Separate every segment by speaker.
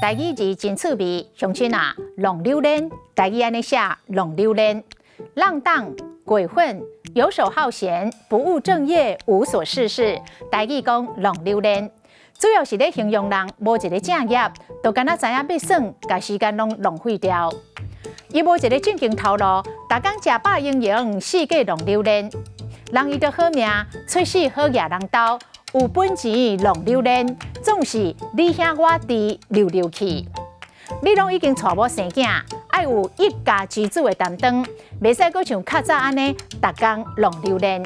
Speaker 1: 台語字真趣味，鄉親啊，浪溜連，台語按呢寫，浪溜連，浪蕩、鬼混、遊手好閒、不務正業、無所事事。台語講浪溜連，主要是咧形容人無一个正業，就敢若知影欲耍，共時間攏浪費掉。伊無一个正經頭路，逐工食飽閒閒，四界浪溜連。人伊著好命，出世好額人兜，有本錢浪溜連，總是你兄我弟溜溜去。你攏已經娶某生囝，愛有一家之主的擔當，袂使閣像較早按呢，逐工浪溜連。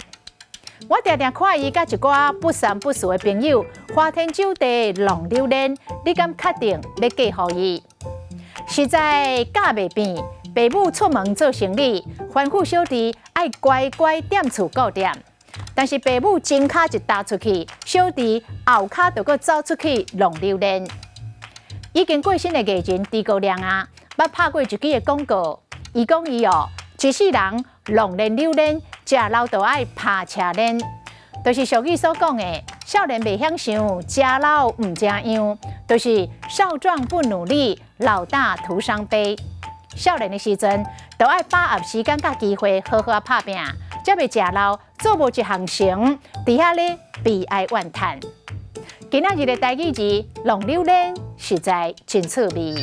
Speaker 1: 我定定看伊佮一寡不三不四的朋友，花天酒地浪溜連，你敢確定欲嫁予伊？實在教袂變，爸母出門做生理，吩咐小弟愛乖乖踮厝顧店。但是爸母前跤一踏出去，小弟後跤就閣走出去浪溜連。已經過身的藝人豬哥亮啊，捌拍過一支的廣告，伊講伊哦，一世人浪連溜連，食老就愛拍車輪，就是俗語所講的，少年袂曉想，食老毋知樣，就是少壯不努力，老大徒傷悲。少年的時陣，就愛把握時間佮機會，好好仔拍拚，才袂食老做無一項成，佇遐咧悲哀怨嘆。今仔日的台語字浪溜連，實在真趣味。